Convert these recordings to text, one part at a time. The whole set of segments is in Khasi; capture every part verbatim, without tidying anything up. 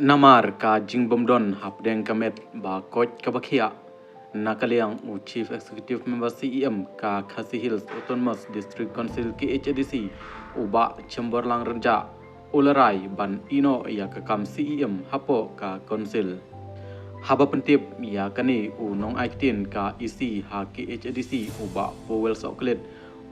Namar ka jingbym don hapdeng ka met ba koit kaba khiah, na ka liang u Chief Executive Member C E M ka Khasi Hills Autonomous District Council K H A D C, u Bah Shemborlang Rynjah, u la rai ban ïehnoh ïa ka kam C E M hapoh ka Council. Haba pyntip ïa kane, u nongai ktien ka E C ha K H A D C, u Bah Powell Sohkhlieh,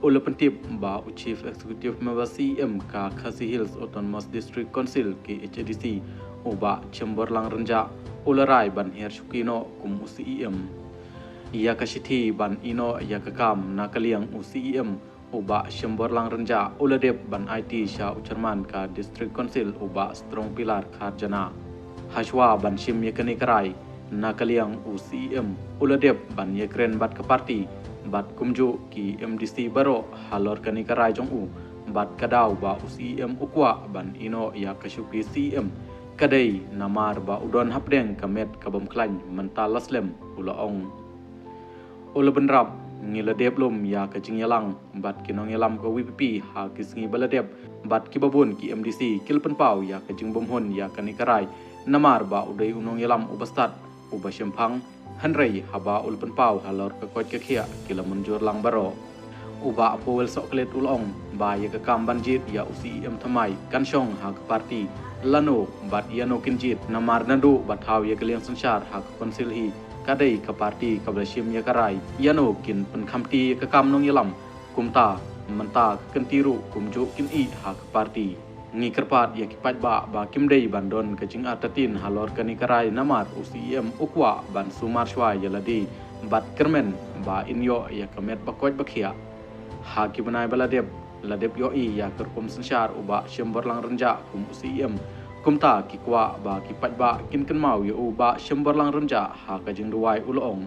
u la pyntip ba u Chief Executive Member C E M ka Khasi Hills Autonomous District Council K H A D C, u Bah Shemborlang Rynjah, u la rai ban hiar shuki noh kum u C E M. Ïa ka shithi ban ïehnoh ïa ka kam, na ka liang u C E M, u Bah Shemborlang Rynjah, u la dep ban aiti sha u Chairman ka District Council, u Bah Strongpillar Kharjana. Hashwa ban shim ïa kane ka rai, na ka liang u C E M u la dep ban ïakren bad ka party bad kumjuh ki M D C baroh halor kane ka rai jong u, bad ka daw ba u C E M u kwah ban ïehnoh ïa ka shuki C E M, ka dei namar ba u don hapdeng ka met ka bym khlaiñ mynta la slem, u la ong. U la bynrap, ngi la dep lum ïa ka jingïalang bad ki nongïalam ka V P P ha ki sngi ba la dep, bad kiba bun ki M D C ki la pynpaw ïa ka jingbymhun ïa kane ka rai, namar ba u dei u nongïalam uba stad, uba shemphang. Hynrei haba u la pynpaw halor ka koit ka khiah, ki la mynjur lang baroh. U Bah Powell Sohkhlieh u la ong ba ïa ka kam ban jied ïa u C E M thymmai kan shong ha ka party, lano bad ïano kin jied, namar naduh ba thaw ïa ka liang synshar ha ka Council hi, ka dei ka party kaba la shim ïa ka rai ïano kin pynkhamti ïa ka kam nongïalam. Kumta mynta ka kynti ruh kumjuh kin ïeh ha ka party. Ngi kyrpad ïa ki paidbah ba kim dei ban don ka jingartatien halor kane ka rai, namar u C E M u kwah ban sumar shuwa ïa lade bad kyrmen ba yn ïoh ïa ka met ba koit ba khiah. Ha ki bnai ba la dep, la dep ïohi ïa ka rukom synshar u Bah Shemborlang Rynjah kum u C E M. Kumta ki kwah ba ki paidbah kin kynmaw ïa u Bah Shemborlang Rynjah ha ka jingduwai, u la ong.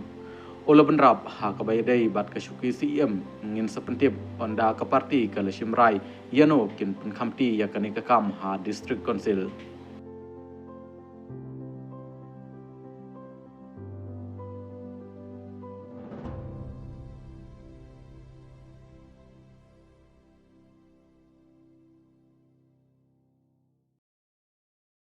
U la bynrap, ha kaba ïadei bad ka shuki C E M, ngin sa pyntip ynda ka party ka la shim rai ïano kin pynkhamti ïa kane ka kam ha District Council.